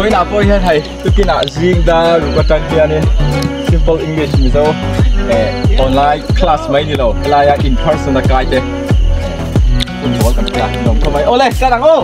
Vawiinah pawh hian hei tukinah zing dar ruk atang hianin Simple English Mizo eh online class mai ni lo helaia in person a kai te football kan play a nuam khawp mai. Awle start ang aw!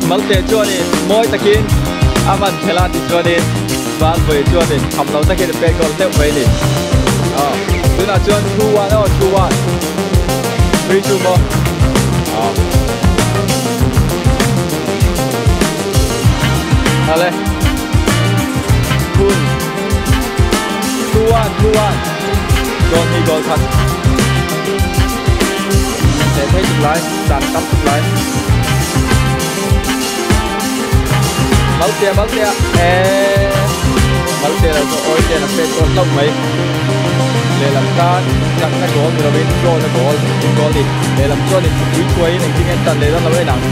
Malte chuanin mawi takin a man phel a ti chuanin Vanpui chuanin kham lo takin a pek dawn hleuh mai a ni. Aw tunah chuan 2-1 aw 2-1 3-2 maw aw ale hun 2-1 2-1 goal hnih goal khat leh phei tuk lai dan tam tuk lai Maltea Maltea eee Maltea lo chu awi ten a pet dawn hlauh mai lehlam tan chakna goal ni lovin draw na goal in goal ni lehlam chuanin thupui thuaiin engtin nge an tan leh dawn lo en ang.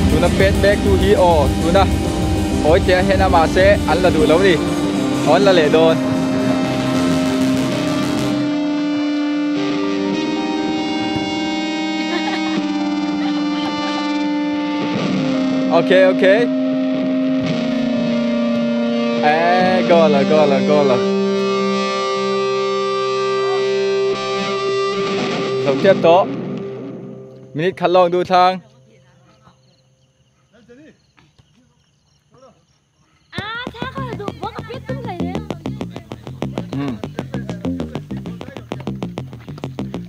Tuna pet mek tu hi aw tuna awi te a hen a mahse an la duh lo ni aw an la leh dawn. Okay okay. Eh goal goal goal. Zo tep tawh. Minute khat lawng duh thlang.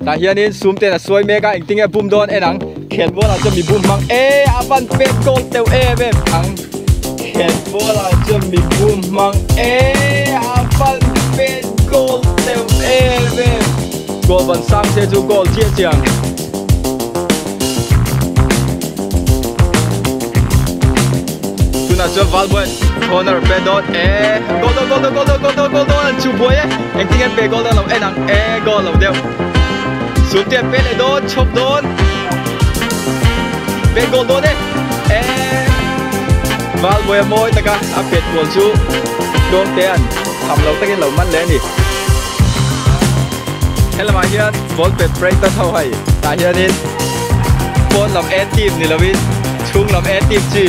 Tah hianin sum ten a suai mek a engtin nge bum dawn en ang khelmual ah chuan mi bum hmang e a van pet goal teuh em em ang khelmual ah chuan mi bum hmang e a van pet goal teuh em em goal van sang se chu goal chiah chiang. Tunah chuan Valbuai corner pe dawn e goal dawn goal dawn goal dawn goal dawn goal dawn an chuh buai e engtin nge an pe goal dawn lo en ang e goal lo deuh Suntea pe leh dawn chhawp dawn pe goal dawn e e Valbuai a mawi taka a pet kual chu Tluangtea'n tham lo takin lo man leh a ni. Helamah hian ball pet practice ho hei tah hianin pawn lam A team ni lovin chhung lam A team chi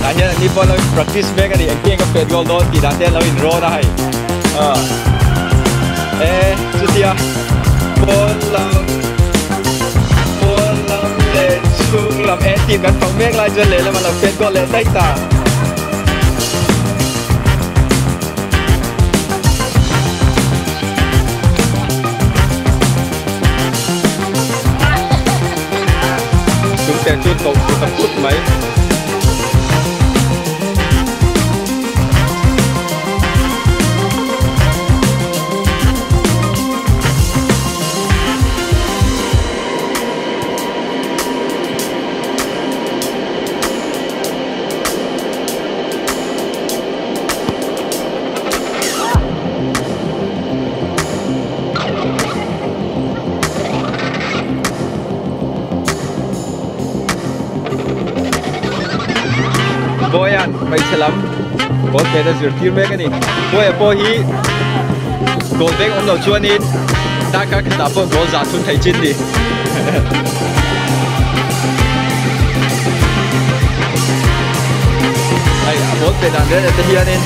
tah hian an ni pawh an lo in practice mek a ni engtin ka pet goal dawn tih dan te an lo in rawn a hei ah e chutia pawn lam pawn lam leh chhung lam A team kan fak mek lai chuan lehlam an lo pet goal leh daih ta. Chungte chu tawlh thlu ta phut mai. Bawia'n hmeichhe lam ball pet a zirtir mek a ni. Bawia pawh hi goal beng awm lo chuanin darkar khatah pawh goal zah thun thei chin ni. Hei a ball pe dan rel te hianin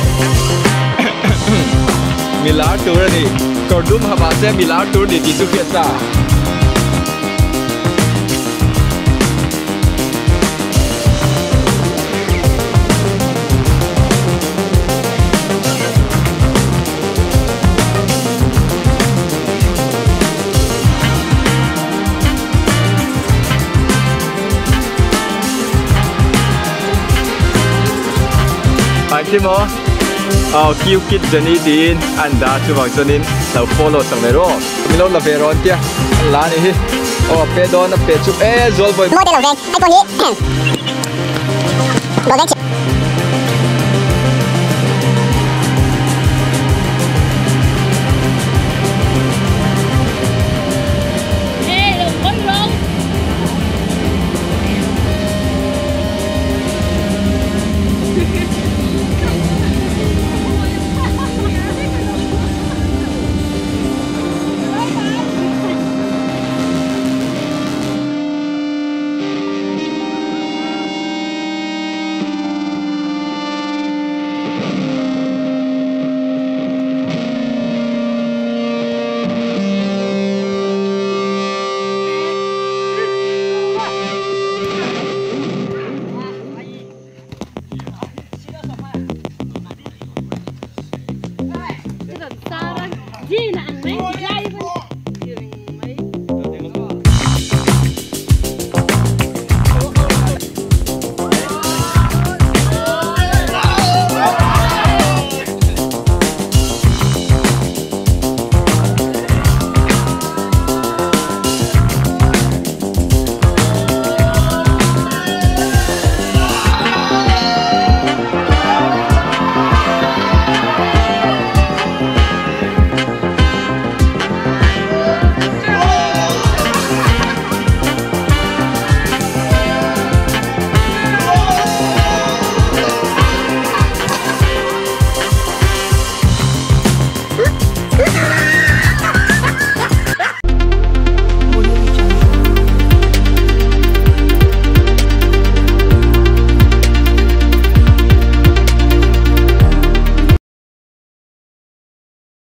mi lar tur a ni kawr dum ha mahse mi lar tur ni tih chu hriat sa. An khi maw aw Q Kid Jenny tiin an dah chuvang chuanin lo follow sak ve rawh min lo la ve rawh an tia an la anih hi aw a pe dawn a pe chu e zual vawi Mawi te lo veng ai pawh hi ball veng chhi.